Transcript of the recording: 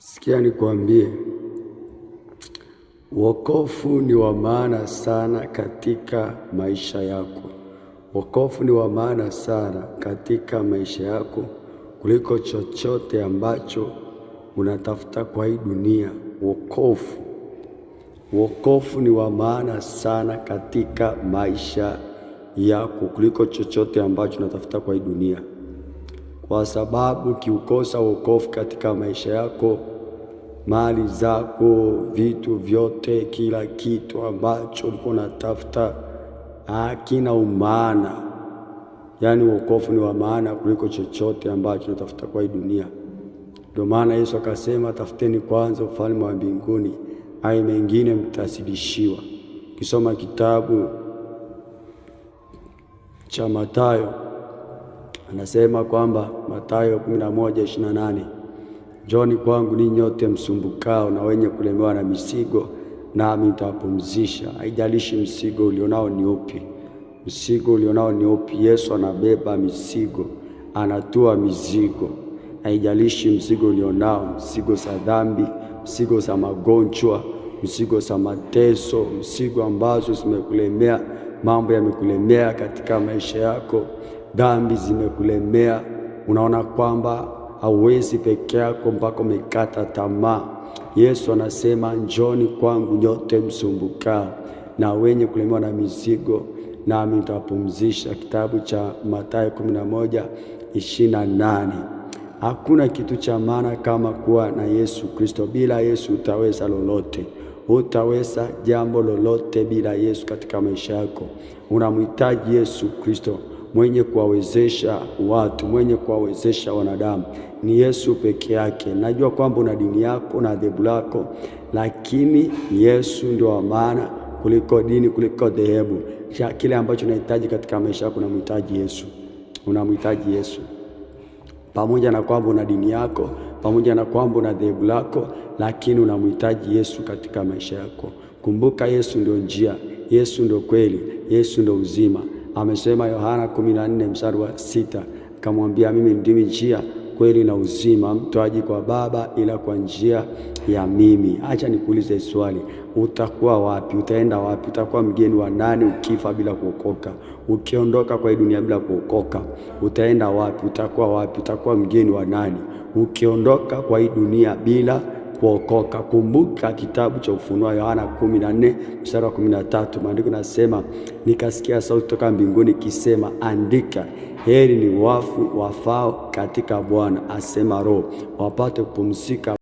Sikia nikwambie, wokovu ni wa maana sana katika maisha yako. Wokovu ni wa maana sana katika maisha yako kuliko chochote ambacho unatafuta kwa hii dunia. Wokovu, wokovu ni wa maana sana katika maisha yako kuliko chochote ambacho unatafuta kwa hii dunia, kwa sababu ukiukosa wokovu katika maisha yako mali zako, vitu vyote, kila kitu ambacho ulikuwa unatafuta hakina umaana. Yaani wokovu ni wa maana kuliko chochote ambacho unatafuta kwa hii dunia. Ndio maana Yesu akasema, tafuteni kwanza ufalme wa mbinguni, hayo mengine mtazidishiwa. Kisoma kitabu cha Mathayo anasema kwamba Mathayo 11:28 Njoni kwangu ninyi nyote msumbukao na wenye kulemewa na mizigo, nami nitawapumzisha. Haijalishi mzigo ulionao ni upi, mzigo ulionao ni upi. Yesu anabeba mizigo, anatua mizigo. Haijalishi mzigo ulionao, mzigo za dhambi, mzigo za magonjwa, mzigo za mateso, mzigo ambazo zimekulemea, mambo yamekulemea katika maisha yako, dhambi zimekulemea, unaona kwamba hauwezi peke yako mpaka umekata tamaa. Yesu anasema njoni kwangu nyote msumbukao na wenye kulemewa na mizigo, nami nitawapumzisha. Kitabu cha Mathayo 11:28. Hakuna kitu cha maana kama kuwa na Yesu Kristo. Bila Yesu utaweza lolote, utaweza jambo lolote bila Yesu katika maisha yako. Unamhitaji Yesu Kristo mwenye kuwawezesha watu, mwenye kuwawezesha wanadamu ni Yesu peke yake. Najua kwamba una dini yako na dhehebu lako, lakini Yesu ndio wa maana kuliko dini, kuliko dhehebu. Kile ambacho unahitaji katika maisha yako, unamhitaji Yesu, unamhitaji Yesu. Pamoja na kwamba una dini yako, pamoja na kwamba una dhehebu lako, lakini unamhitaji Yesu katika maisha yako. Kumbuka, Yesu ndio njia, Yesu ndio kweli, Yesu ndio uzima. Amesema Yohana 14 mstari wa 6, akamwambia mimi ndimi njia kweli na uzima, mtu aji kwa Baba ila kwa njia ya mimi. Acha nikuulize swali, utakuwa wapi? Utaenda wapi? Utakuwa mgeni wa nani ukifa bila kuokoka? Ukiondoka kwa hii dunia bila kuokoka, utaenda wapi? Utakuwa wapi? Utakuwa mgeni wa nani ukiondoka kwa hii dunia bila kuokoka? Kumbuka kitabu cha Ufunuo Yohana 14 mstari wa 13, maandiko nasema, nikasikia sauti toka mbinguni ikisema, andika, heri ni wafu wafao katika Bwana, asema Roho, wapate kupumzika.